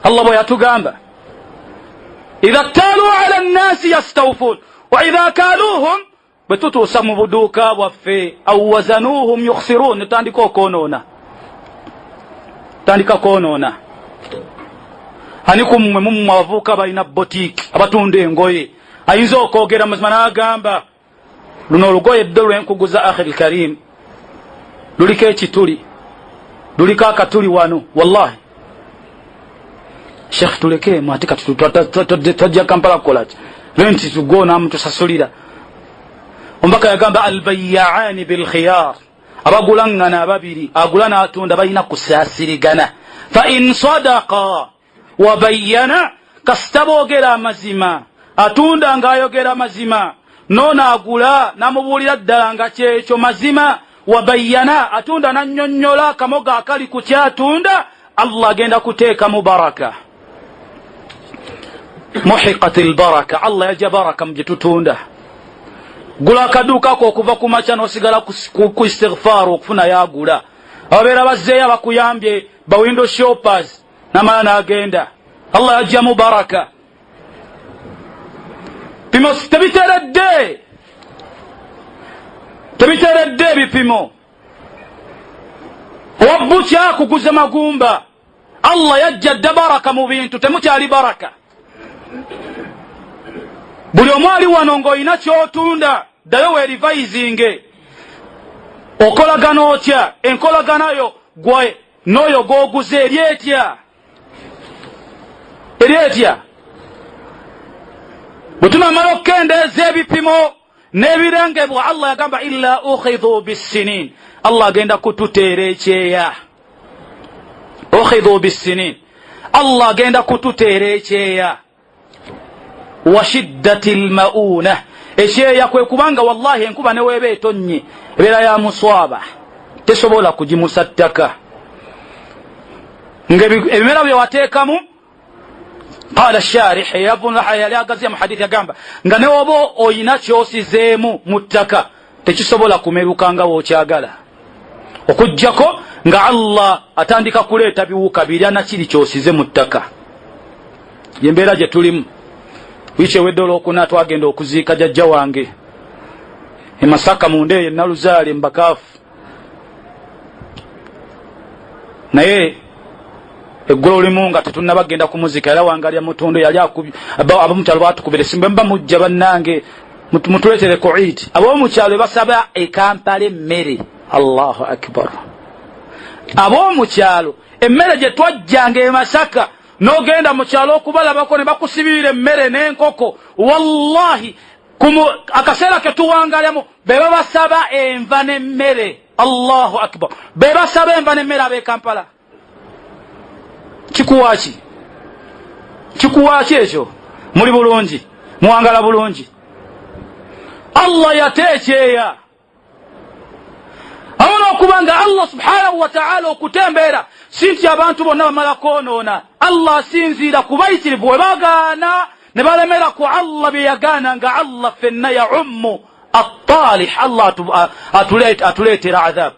Allah bwe yatugamba, idha ktaaluu ala nnasi yastawfuun wa idha kaaluuhum, bwe tutuusa mu buduuka bwaffe, au wazanuuhum yukhsiruun, netutandika okwonoona, tutandika kwonoona. Ani kummwe, mummwe abavubuka balina botiiki, abatunda engoye, ayinza okwogera mazima n'agamba, luno olugoye ddo lwenkuguza, akhi lkarim, luliko ekituli, luliko akatuli wano? Wallahi shekh, tulekeemu, ate kati twajja Kampala kukolaki? Renti gwe onaamutusasulira. Omubaka yagamba albayaani bilkhiyar, abagulaŋŋana ababiri, agula n'atunda, balina kusaasirigana. Fa in sadaka wabayana, kasita boogera amazima, atunda ng'ayogera mazima, noono agula n'amubuulira ddala nga kyekyo mazima, wabayana, atunda n'annyonnyola akamogo akali ku kyatunda, Allah agenda kuteekamu baraka. Muhiqat lbaraka, Allah yajja baraka mu gyetutunda. Gula akaduukako okuva ku makya n'osigala ku istighfar okufunayo agula. Ababeera bazzeeyo abakuyambye ba window shoppers, namala n'agenda. Allah yajjamu baraka. Bipimo tebiteredde, tebiteredde ebipimo. Owa bukya akuguza magumba, Allah yajja dda baraka mu bintu, temukyali baraka. Buli omu ali wano ng'olina ky'otunda, ddayo weerivayizinge. Okolagana otya? Enkolagana yo gwe n'oyo gw'oguze eri etya? Eri etya? Bwe tunamala okukendeeza ebipimo n'ebirengebwa, Allah yagamba illa ukhidhu bissinin, Allah agenda kututeera ekyeya. Ukhidhu bissinin, Allah agenda kututeera ekyeya. Wa shiddati lmauna, ekyeya kwe kubanga wallahi enkuba neweeba etonnye ebeera ya muswaba, tesobola kugimusa ttaka nga ebimera bye wateekamu. Qala sharih, yali agaziya mu hadithi, yagamba nga newoba oyina kyosizeemu mu ttaka tekisobola kumeruka nga wokyagala, okugjako nga Allah atandika kuleeta biwuka birya nakiri kyosize mu ttaka. Yembeera gye tulimu. Wiiki ewedde olwokuna twagenda okuziika jajja wange e Masaka mu ndeeyo enaluzaale mubakaafu, naye eggulo limu nga tetunnaba genda kumuzika, era wangalya mutundu yali abamukyalo batukubira esimu, bwe muba mujja bannange mutuleetere ku Eid. Ab'omukyalo basaba e Kampala emmere. Allahu akbar! Ab'omukyalo emmere gye twajjanga e Masaka, n'ogenda mu kyalo okubalabako ne bakusibirira emmere n'enkoko. Wallahi akaseera ke tuwangalyamu be babasaba enva n'emmere. Allahu akbar! Be basaba enva n'emmere ab'e Kampala. Kikuwaki? Kikuwaki ekyo? Muli bulungi, muwangala bulungi. Allah yate ekyeya awo n'okuba nga Allah subhanahu wataala okutembeera si nti abantu bonna bamala kwonoona. Allah asinziira ku bayitirivu, we bagaana ne balemera ku Allah bye yagaana, nga Allah ffenna ya ummu attalih, Allah atuleetera adhab.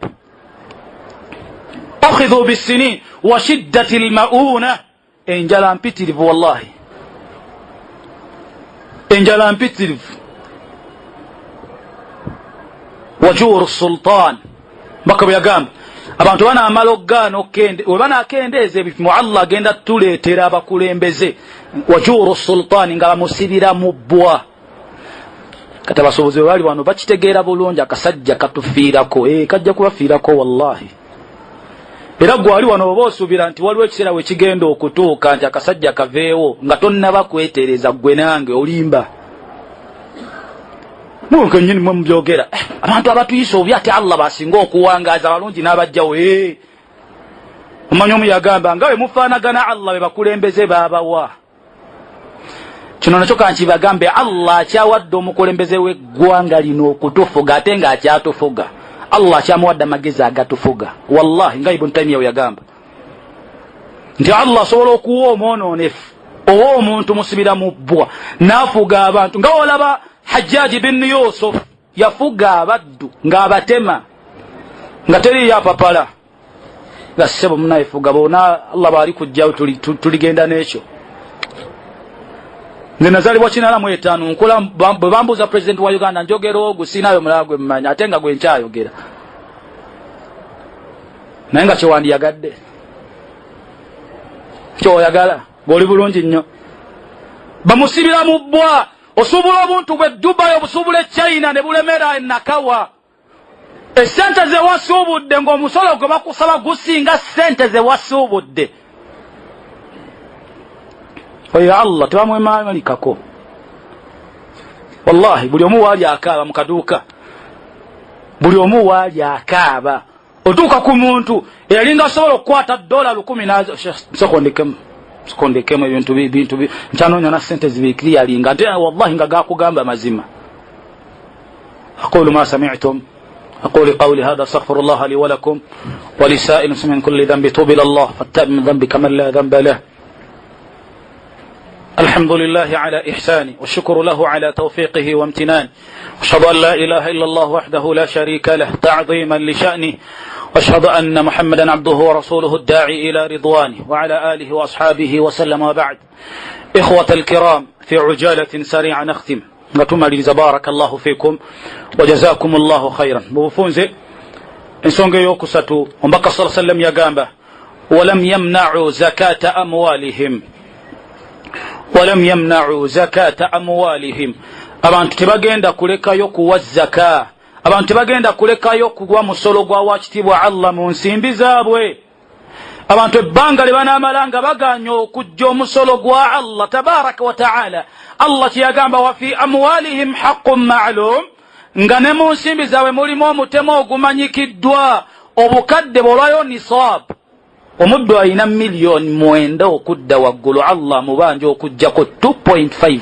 Ukhidhu bisinin wa shiddati lmauna, enjala mpitirivu, wallahi enjala mpitirivu. Wajuru sultan, mbaka bwe yagamba abantu banamala okugaana we banakendeeza ebipimo, Allah agenda tuleetera abakulembeze. Wajuru sultani, nga bamusibira mu bbwa. Kati abasuubuzi bwe bali wano bakitegeera bulungi, akasajja katufiirako, kajja kubafiirako wallahi. Era gwe ali wano oba osuubira nti waliwo ekiseera we kigenda okutuuka nti akasajja kaveewo nga tonnaba kwetereza gwe nange, olimba. Mwe kenyini mwe mubyogera, abantu abatuyisa obi ate Allah basinga okuwangaaza abalungi n'abajjawo. Omanyi omu yagamba nga bwe mufaanagana Allah be bakulembeze baabawa. Kino nakyo kankibagambe, Allah akyawadde omukulembeze w'eggwanga lino okutufuga, ate ng'akyatufuga. Allah akyamuwadde amagezi agatufuga. Wallahi nga Ibuni Taimiya we yagamba nti Allah asobola okuwa omwonoonefu owa omuntu musibira mu bbwa n'afuga abantu, nga olaba Hajjaji bin Yusuf yafuga abaddu ng'abatema nga teriyo apapala, nga ssebo munayefuga bona. Allah baali kujjawo tuligenda n'ekyo. Nze nazalibwa 85, nkola bwe bambuuza pulezidenti wa Uganda njogera ogwo, siinayo mulala gwe mmanyi, ate nga gwe nkyayogera, naye nga kyewandiyagadde kyoyagala ng'oli bulungi nnyo. Bamusibira mu bbwa. Osuubula obuntu bwe Dubai, obusuubula e China, ne bulemera enakawa. Esente ze wasuubudde ng'omusolo gwe bakusaba gusinga sente ze wasuubudde. Oyo Allah tebamwemalikako. Wallahi buli omu waali akaaba mu kaduuka, buli omu waali akaaba. Otuuka ku muntu eyalinga asobola okukwata dola 1000 nasokondekemu sokondekemu ebintu bintu nkyanoonya na sente zibikiriyalinga nte wallahi nga gakugamba mazima. Aqulu ma sami'tum أقول قولي هذا استغفر الله لي ولكم ولسائر المسلمين من كل ذنب. توب إلى الله فالتائب من ذنب كمن لا ذنب له. الحمد لله على إحسانه والشكر له على توفيقه وامتنانه، وأشهد أن لا إله إلا الله وحده لا شريك له تعظيما لشأنه، وأشهد أن محمدا عبده ورسوله الداعي إلى رضوانه وعلى آله وأصحابه وسلم. وبعد، إخوة الكرام، في عجالة سريعة نختم nga tumaliriza. Barakallahu fikum wajazakum llahu khairan. Mu bufunze ensonga eyokusatu, omubaka sa sallam yagamba walam yamnau zakata amwalihim, walam yamnau zakata amwalihim. Abantu tebagenda kulekayo kuwa zaka, abantu tebagenda kulekayo kuwa musolo gwa wakitiibwa Allah mu nsimbi zaabwe. Abantu ebbanga lye banaamala nga baganya okujja omusolo gwa Allah tabaraka wa taala, Allah kyeyagamba wa fi amwalihim haqqun ma'lum, nga ne mu nsimbi zaabwe mulimu omutemo ogumanyikiddwa. Obukadde bwolwayo nisab, omuddu alina 9 miliyoni okudda waggulu, Allah mubanja okugjako 2.5,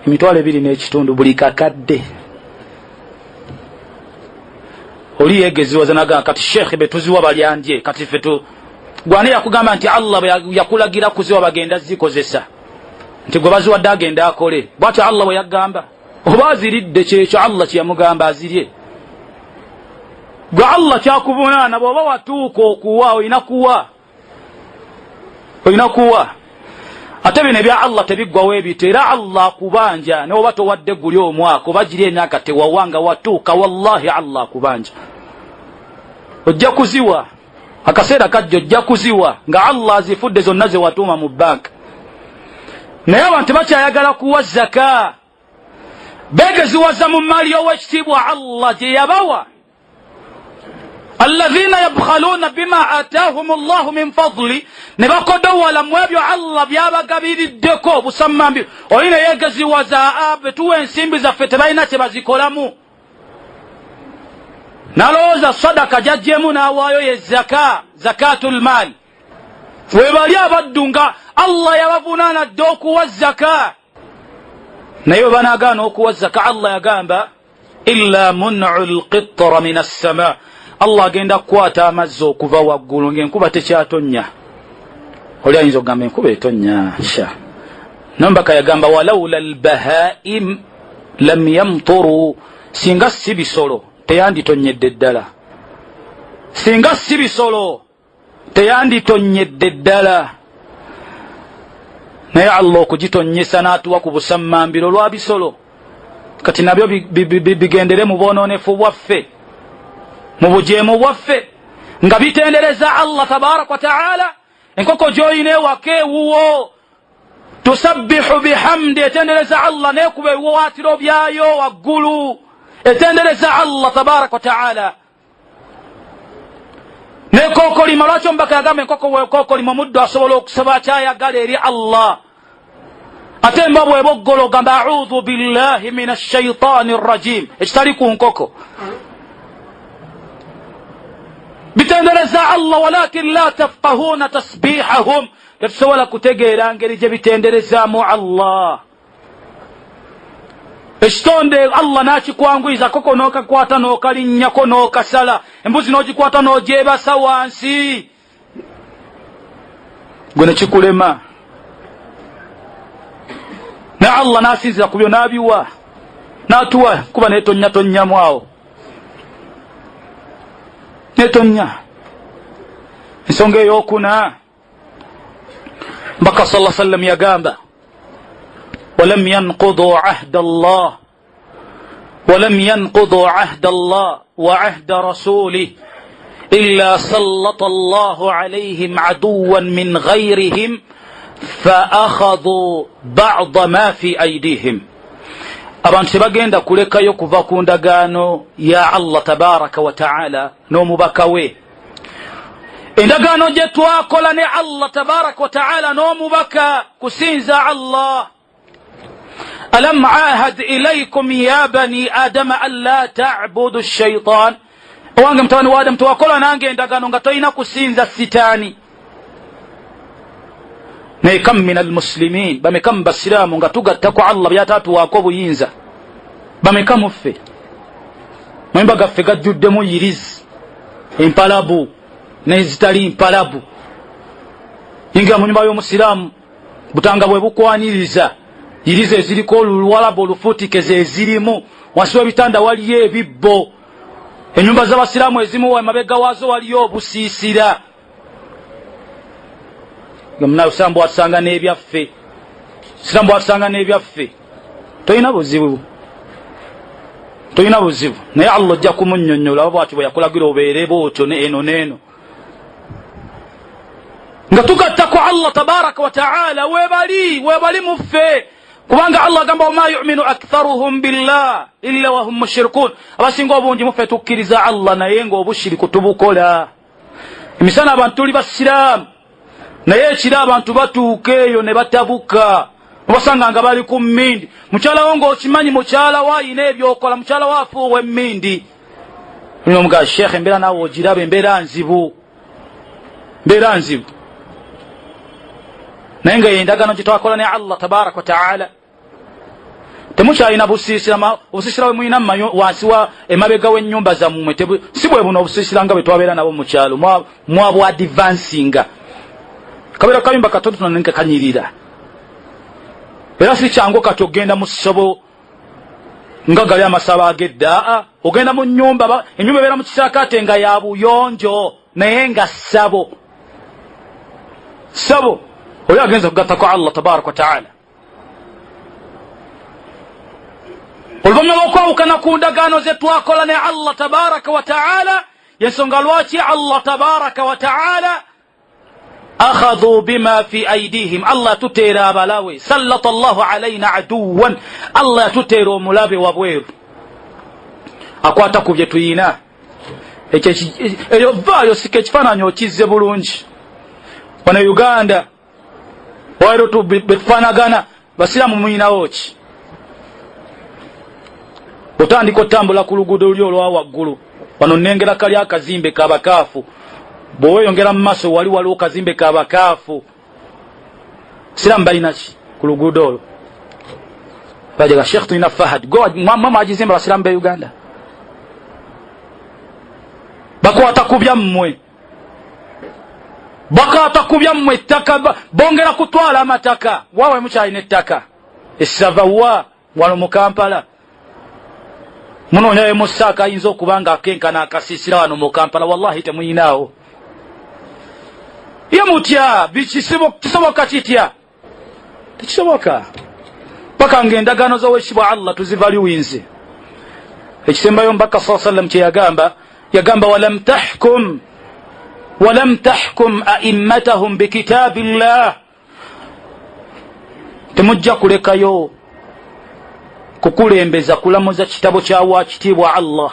2.5 mitwalo buli kakadde. Oli yegeziwaza nagamba kati shekhe betuziwa balyandye kati ffe tu gwani yakugamba nti Allah bwe yakulagira kuziwa bagenda zikozesa nti gwe baziwadde agenda akole bwatyo. Allah bwe yagamba oba aziridde, kyekyo Allah kyeyamugamba azirye. Gwe Allah kyakuvunaana bw'oba watuuka okuwa, olina kuwa, olina kuwa. Ate bino ebya Allah tebiggwawo ebito, era Allah akubanja neoba towadde guli omwaka oba giri emyaka tewawa nga watuuka, wallahi Allah akubanja, ojja kuziwa. Akaseera kajja ojja kuziwa nga Allah azifudde zonna zewatuuma mu banka. Naye abantu tebakyayagala kuwa zaka, begeziwaza mu maali y'owekitiibwa Allah gye yabawa. Alladhina yabkhaluna bima atahum llahu min fadli, ne bakodowala mu ebyo Allah byabagabiriddeko busammambi. Oli neyegeziwaza, betuwa ensimbi zaffe tebalina kye bazikolamu, nalowooza sadaka gyajjemu n'awaayo ye zaka, zakatul maali. Webali abaddu nga Allah yabavunaana dde okuwa zaka, naye bwe banagaana okuwa zaka, Allah yagamba illa munu lqitra min assama, Allah agenda kukwata amazzi okuva waggulu ngaenkuba tekyatonnya. Oli ayinza okugamba enkuba etonnya sha nombaka yagamba walaula lbahaim lam yamturu, singa si bisolo teyanditonnyedde ddala, singa si bisolo teyanditonnyedde ddala. Naye Allah okugitonnyesa n'atuwa ku busammambiro lwa bisolo, kati nabyo bigendere mu bwononefu bwaffe, mu bujeemu bwaffe, nga bitendereza Allah tabaraka wa taala. Enkoko gy'olina ewaka ewuwo tusabbihu bihamdi, etendereza Allah, nekuba ebiwawaatiro byayo waggulu, etendereza Allah tabaraka wa taala. Nekokolima, lwaki omubaka yagamba enkoko bwekokolima omuddu asobola okusaba akyayagala eri Allah? Ate mba bweboggolo ogamba audhu billahi min ashaitani rajim, ekitali ku nkoko. Bitendereza Allah, walakin la tafqahuna tasbihahum, tetusobola kutegeera ngeri gye bitenderezaamu Allah. Ekitonde Allah n'akikwanguyiza, koko n'okakwata n'okalinnyako n'okasala, embuzi n'ogikwata n'ogyebasa wansi, gwe nekikulema. Naye Allah n'asinzira ku byo n'abiwa n'atuwa kuba netonnyatonyamu awo netonya. Ensonga eyokuna, mbaka sa sallam yagamba walam yanqudu ahda Allah, walam yanqudu ahda Allah wa ahda rasulih illa sallata Allahu alayhim aduwan min ghayrihim faakhadhu bada ma fi aidihim. Abantu tebagenda kulekayo kuva ku ndagaano ya Allah tabaraka wa taala n'omubaka we. Endagaano gye twakola ne Allah tabaraka wa taala n'omubaka kusinza Allah. Alam ahad ilaikum ya bani adama an la tabudu shaitan. Owange mutabani wa Adamu, tewakola nange endagaano nga tolina kusinza sitaani? Naye kam min almuslimin, bameka mu basiraamu nga tugatta ku Allah byatatuwaako obuyinza? Bameka muffe mayumba gaffe gajjuddemu yirizi empalabu nezitali mpalabu? Yingira mu nyumba y'omusiraamu, butanga bwe bukwaniriza, yirizi eziriko oluwalabu olufuutike zezirimu. Wansi w'ebitanda waliyo ebibbo. Enyumba z'abasiraamu ezimu emabega waazo waliyo obusiisira. Siramu bwatusanga n'ebyaffe, siramu bwatusanga n'ebyaffe, tolina buzibu, tolina buzibu. Naye Allah ojja kumunyonyola bwati bwe yakulagira obeere bwotyo eno n'eno, nga tugatta ku Allah tabaraka wa taala. Webali, webali muffe, kubanga Allah agamba, wama yuminu aktharuhum billah illa wahum mushrikun. Abasinga obungi muffe tukkiriza Allah, naye nga obushiriku tubukola. Emisana abantu tuli basiraamu, naye ekiro abantu batuuka eyo ne batabuka, obasanga nga bali ku mmindi. Mukyala wo ng'okimanyi mukyala wo ayina ebyokola, mukyala wo afuuwa emmindi. Omugaa, sheekhe, embeera naawe ogiraba, embeera nzibu, mbeera nzibu. Naye nga endagaano gye twakola ne Allah tabaraka wa taala, temukyalina busiisira. Obusiisira bwe mulina wansi wa emabega w'ennyumba zammwe si bwe buno obusiisira nga bwe twabeera nabo mu kyalo. Mwabwadvansinga, kabeera kayumba katonotono nenka kanyirira. Era si kyangu kati ogenda mu ssabo nga gali amasabo ag'edda. Ogenda mu nyumba, enyumba ebeera mu kisaakaate nga ya buyonjo, naye nga ssabo ssabo. Oyo agenza kugattako Allah tabaraka wa taala. Oluvannyuma lw'okwawukana ku ndagaano ze twakola ne Allah tabaraka wa taala, yensonga lwaki Allah tabaraka wa taala akhadhu bima fi aidihim. Allah yatuteera abalawe, sallata llahu alaina aduwan. Allah yatuteera omulabe wabweru akwata ku bye tuyina. Eyo vaayo sika ekifaananyi okizze bulungi. Wano e Uganda wairo betufaanagana, basiraamu muyinawo ki? Otandika otambula ku luguudo luli olwa waggulu wano, nengera kali akazimbe kabakaafu. Bweweyongera mu maaso, wali waliwo kazimbe kabakaafu. Siraamu balinaki ku luguudo olwo? Bajaga, sheekh, tulina Fahad. Mwe mwagizimba? Basiraamu be Uganda bakwata ku byammwe, bakwata ku byammwe. Ettaka bongera kutwala amataka. Wawe mukyalina ettaka esava wa wano mu Kampala? Munoonyayo musaaka ayinza okuba nga akenkana akasiisira wano mu Kampala. Wallahi temuyinaawo. Ye mutya, kisoboka kitya? Tekisoboka, paka nga endagaano z'owekitiibwa Allah tuzivaliwinze. Ekisembayo, mbaka saa sallam kyeyagamba, yagamba, walam tahkum aimmatahum bikitabi llah, temujja kulekayo kukulembeza kulamuza kitabo kya wakitiibwa Allah,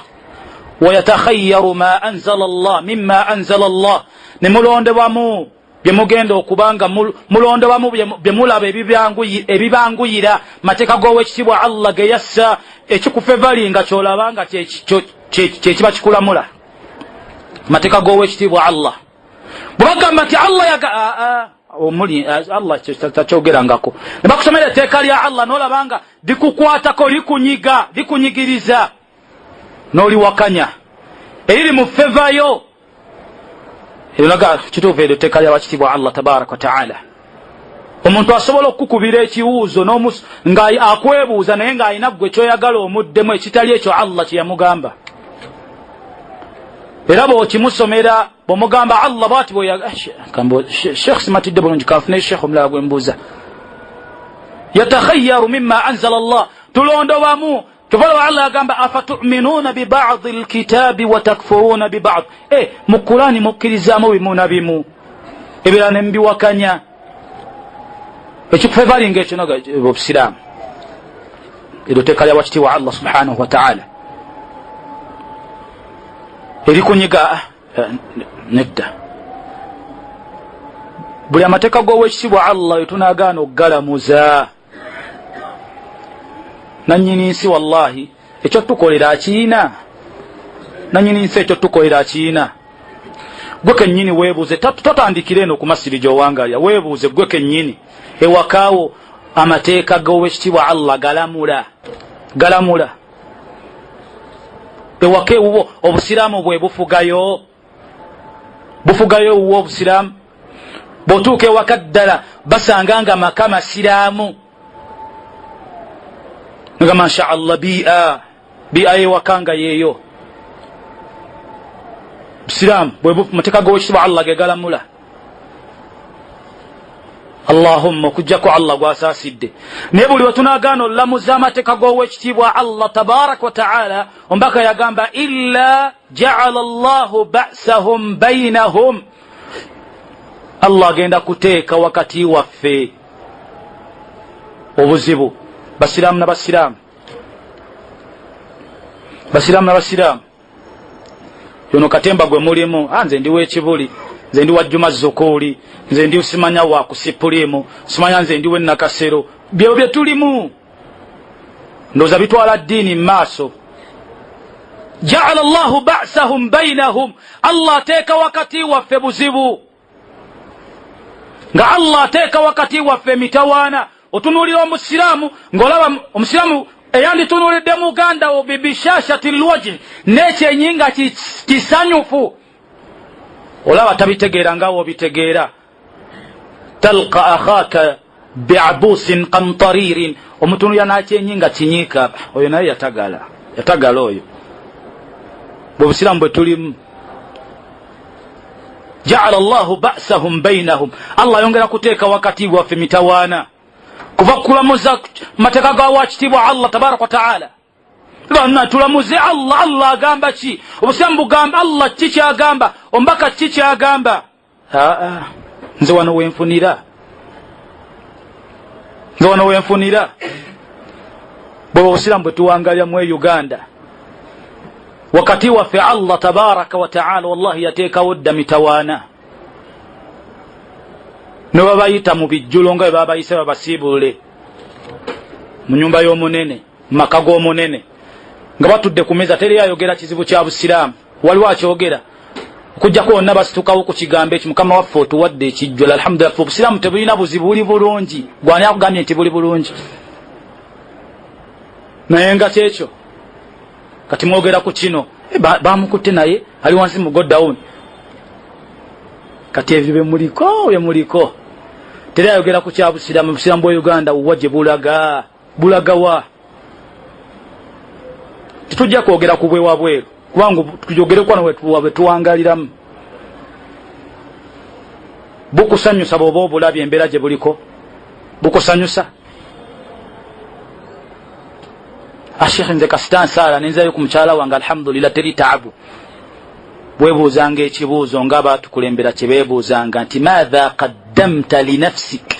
wayatakhayaru ma anzala llah mima anzala llah, ne mulondebwamu byemugenda okuba nga mulondebamu byemulaba ebibanguyira, mateeka g'owekitiibwa Allah ge yassa. Ekikufevali nga kyolaba nga kyekiba kikulamula, mateeka g'owekitiibwa Allah. Bwe bagamba nti Allah yaga omuli Allah takyogerangako, ne bakusomera etteeka lya Allah, n'olaba nga likukwatako, likunyiga, likunyigiriza, n'oliwakanya eriri mu fevayo eryonaga kituufu, eryo etteeka lyabakitiibwa Allah tabaraka wataala. Omuntu asobola okukukubira ekibuuzo nga akwebuuza, naye ng'alina ggwe kyoyagala omuddemu ekitali ekyo Allah kyeyamugamba. Era bw'okimusomera, bw'omugamba Allah bwati, sheekh, simatidde bulungi, kanfune sheekh omulala gwe mbuuza. Yatakhayaru mima anzala Allah, tulondobamu. Kyova Allah agamba, afatuminuuna bibadi lkitaabi watakfuruuna bibadi. E, mu Kurani mukkirizaamu bimu na bimu, ebirala ne mubiwakanya. Ekikufevalinga ekyo naga obusiraamu, eryo teeka lya wakitiibwa Allah subhanahu wataala erikunyiga nedda. Buli amateeka g'owekitiibwa Allah wetunagaana okugalamuza. Nanyini nsi wallahi ekyo tukolera akiyina, nanyini nsi ekyo tukolera akiyina. Gwe kennyini weebuuze, totandikira eno ku masiri gy'owangalira, weebuuze gwe kennyini ewakaawo amateeka g'owekitiibwa Allah galamula, galamula ewaka ewuwo. Obusiraamu bwe bufugayo, bufugayo ewuwo obusiraamu. Bw'otuuka ewaka ddala basanga nga maka masiraamu, nga masha Allah bia bia ewaka nga yeeyo busiraamu mateeka g'owekitiibwa Allah ge galamula. Allahumma, okujjako Allah gwasaasidde. Naye buli wetunagaana olulamuza amateeka g'owekitiibwa Allah tabaraka wa taala, omubaka yagamba illa jaala llahu basahum bainahum, Allah agenda kuteeka wakati waffe obuzibu, basiraamu na basiraamu, basiraamu na basiraamu. Yono katemba gwe mulimu, nze ndi w'ekibuli, nze ndi wa Juma Zukuuli, nze ndi simanya wa kusipulimu, simanya nze ndi w'ennakasero. Byebyo bye tulimu, ndowooza bitwala ddiini mu maaso. Jaala llahu basahum bainahum, Allah ateeka wakati waffe buzibu, nga Allah ateeka wakati waffe emitawaana. Otunuulira omusiraamu ng'olaba omusiraamu eyanditunuulidde muganda wo bibishashati lwajhi, n'ekyenyi nga kisanyufu, olaba tabitegeera nga woobitegeera. Talqa akhaka biabusin kamtaririn, omutunuulira n'akyenyi nga kinyiika, oyo naye yatagala, yatagala oyo. Bwe busiraamu bwe tulimu. Jaala llahu basahum bainahum, Allah ayongera kuteeka wakati waffe mitawaana kuva kulamuza mateeka ga wakitiibwa Allah tabaraka wataala. Bana tulamuze Allah, Allah agamba ki? Obusiraamu bugamba Allah ki kyagamba? Omubaka ki kyagamba? Aa, nze wano wenfunira, nze wano wenfunira. Bwe obusiraamu bwe tuwangalira mu Uganda, wakati waffe Allah tabaraka wataala wallahi yateekawo dda mitawaana. Ne babayita mu bijjulo nga bwe babayise babasiibulule mu nyumba y'omunene, mu maka g'omunene, nga batudde ku meza, teri ayogera kizibu kya busiraamu, waliwo akyogera okujjako bonna basitukawo ku kigambo ekyo, mukama waffe otuwadde ekijjulo, alhamdulillah, ffe obusiraamu tebulina buzibu, buli bulungi. Gwani akugambye nti buli bulungi? Naye nga kyekyo kati mwogera ku kino, bamukutte naye ali wansi mu godown. Kati ebyo byemuliko, byemuliko, teri ayogera ku kya busiraamu. Busiraamu bwa Uganda wa gye bulaga, bulagawa? Tetujja kwogera ku bwewabweru, kubanga tuyogere kwano bwe tuwangaliramu. Bukusanyusa bw'oba obulabye embeera gye buliko? Bukusanyusa? Ashekhe, nze kasita nsaala nenzayo ku mukyala wange, alhamdulillah, teri taabu. Weebuuzanga ekibuuzo nga baatukulembera kye beebuuzanga nti maatha qaddamta linafsik,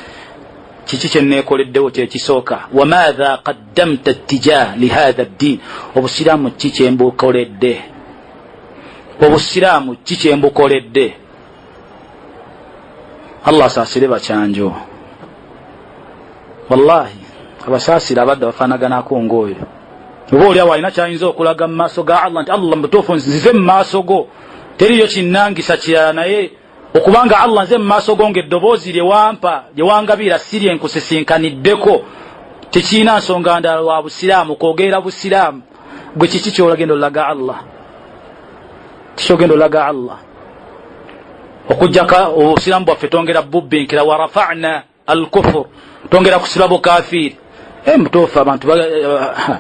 kiki kyenneekoleddewo kyekisooka, wa maatha qaddamta ittijah lihatha ddin, obusiraamu ki kyembukoledde, obusiraamu ki kyembukoledde. Allah asaasire bakyanjo, wallahi abasaasire abadde bafaanaganako ngaoyo, oba oli awo alina kyayinza okulaga mu maaso ga Allah nti Allah mutuufu nzize mu maaso go, teriyo kinnangisa kirala, naye okubanga Allah nze mu maaso go ng'eddoboozi lye wampa lye wangabira si lye nkusisinkaniddeko, tekirina nsonga ndala lwa busiraamu, kwogerera busiraamu. Gwe kiki kyolagenda olaga Allah? Kikyogenda olaga Allah okujjako obusiraamu bwaffe twongera bubbinkira, wa rafana alkufur, twongera kusiba bukafiiri. Mutuufu abantu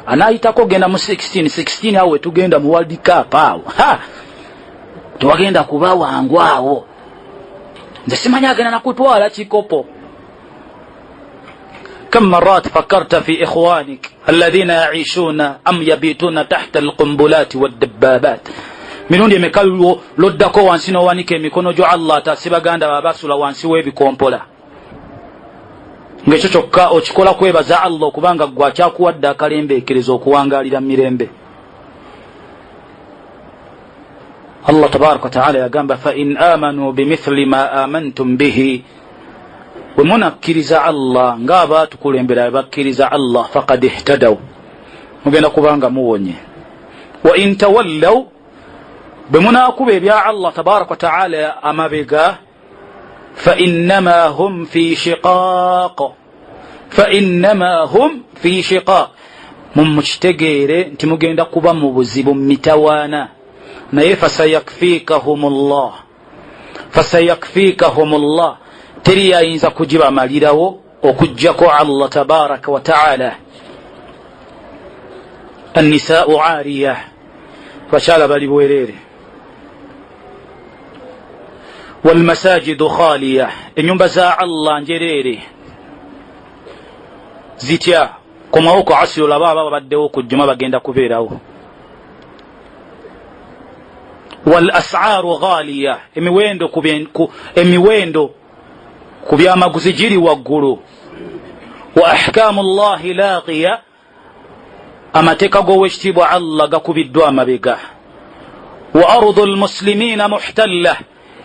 anayitako genda mu 16 16 awo wetugenda mu World Cup awo tewagenda kuba wangu awo, nze simanyi agenda nakutwala kikopo. كم مرات فكرت في إخوانك الذين يعيشون أم يبيتون تحت القنبلات والدبابات؟ Mirundi emeka loddako wansi n'owanika emikono gyo, Allah ataase baganda babasula wansi w'ebikompola, ng'ekyo kyokka okikola kwebaza Allah okubanga gwe akyakuwadde akalembeekereza okuwangaalira mu mirembe. Allah tabaraka wataala yagamba fain amanu bimithili ma amantum bihi, bwe munakkiriza Allah ng'abaatukulembera bakkiriza Allah, fakad ihtadaw. Mugenda kubanga muwonye. Wa in tawallaw, bwe munaakuba ebya Allah tabaraka wataala amabega, fainnama hum fi shiqaq, fainnama hum fi shiqaq, mumukitegeere nti mugenda kuba mu buzibu, mu mitawaana. Naye fasayakfikahum llah, fasayakfikahum llah, teri ayinza kugibamalirawo okuggyako Allah tabaraka wataala. Annisaau ariya, abakyala bali bwereere. Walmasajidu khaliya, enyumba za Allah njereere. Zitya? Komawo ku asiri olaba aba babaddewo ku jjuma bagenda kubeerawo. Wal asaaru ghaliya, emiwendo ku byamaguzi giri waggulu. Wa ahkamu llahi laqiya, amateeka g'owekitiibwa Allah gakubiddwa amabega. Wa ardu lmuslimina muhtalla,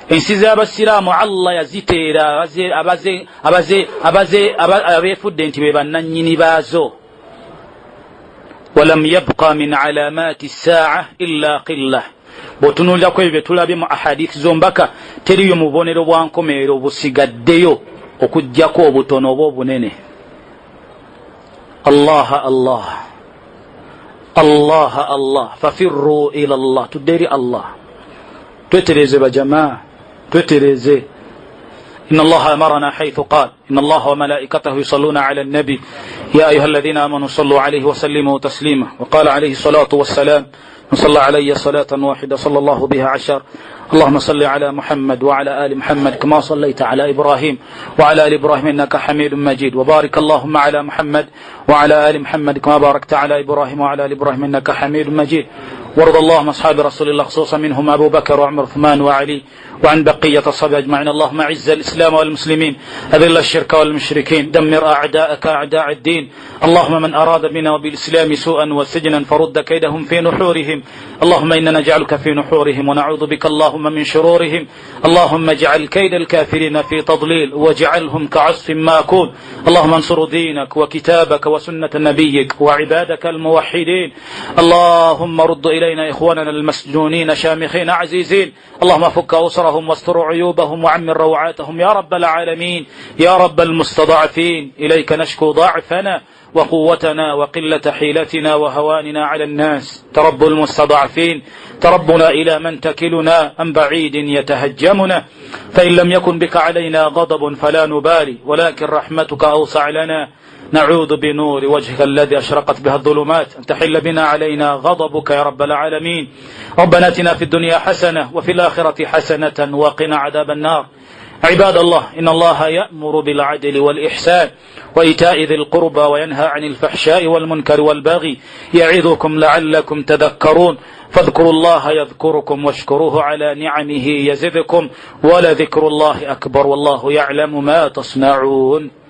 ensi z'abasiraamu Allah yaziteera abeefudde nti be bannannyini baazo. Walam yabqa min alamati ssaa illa qilla, bw'otunuuliraku ebyo bye tulabye mu ahadithi z'ombaka, teriyo mu bubonero bwa nkomerero busigaddeyo okugjako obutono oba obunene. Allaha Allah, Allaha Allah, fafirru ila Allah, tudde eri Allah, twetereeze bajamaa, twetereeze. إن الله أمرنا حيث قال: إن الله وملائكته يصلون على النبي يا أيها الذين آمنوا صلوا عليه وسلموا تسليما. وقال عليه الصلاة والسلام: من صلى علي صلاة واحدة صلى الله بها 10. اللهم صل على محمد وعلى آل محمد كما صليت على إبراهيم وعلى آل إبراهيم إنك حميد مجيد، وبارك اللهم على محمد وعلى آل محمد كما باركت على إبراهيم وعلى آل إبراهيم إنك حميد مجيد. وارض اللهم أصحاب رسول الله، خصوصا منهم أبو بكر وعمر عثمان وعلي، وعن بقية الصحابة أجمعين. اللهم أعز الإسلام والمسلمين، أذل الشرك والمشركين، دمر أعداءك أعداء الدين. اللهم من أراد بنا وبالإسلام سوءا وسجنا فرد كيدهم في نحورهم. اللهم إنا نجعلك في نحورهم ونعوذ بك اللهم من شرورهم. اللهم اجعل كيد الكافرين في تضليل واجعلهم كعصف ماكول. اللهم انصر دينك وكتابك وسنة نبيك وعبادك الموحدين. اللهم رد إلينا إخواننا المسجونين شامخين عزيزين. اللهم فك أسرهم واستر عيوبهم وعمر روعاتهم يا رب العالمين، يا رب المستضعفين. إليك نشكو ضعفنا وقوتنا وقلة حيلتنا وهواننا على الناس. ترب المستضعفين، تربنا إلى من تكلنا أم بعيد يتهجمنا. فإن لم يكن بك علينا غضب فلا نبالي، ولكن رحمتك أوسع لنا. نعوذ بنور وجهك الذي أشرقت بها الظلمات أن تحل بنا علينا غضبك يا رب العالمين. ربنا اتنا في الدنيا حسنة وفي الآخرة حسنة وقنا عذاب النار. عباد الله، إن الله يأمر بالعدل والإحسان وإيتاء ذي القربى وينهى عن الفحشاء والمنكر والبغي يعظكم لعلكم تذكرون. فاذكروا الله يذكركم واشكروه على نعمه يزدكم، ولذكر الله أكبر، والله يعلم ما تصنعون.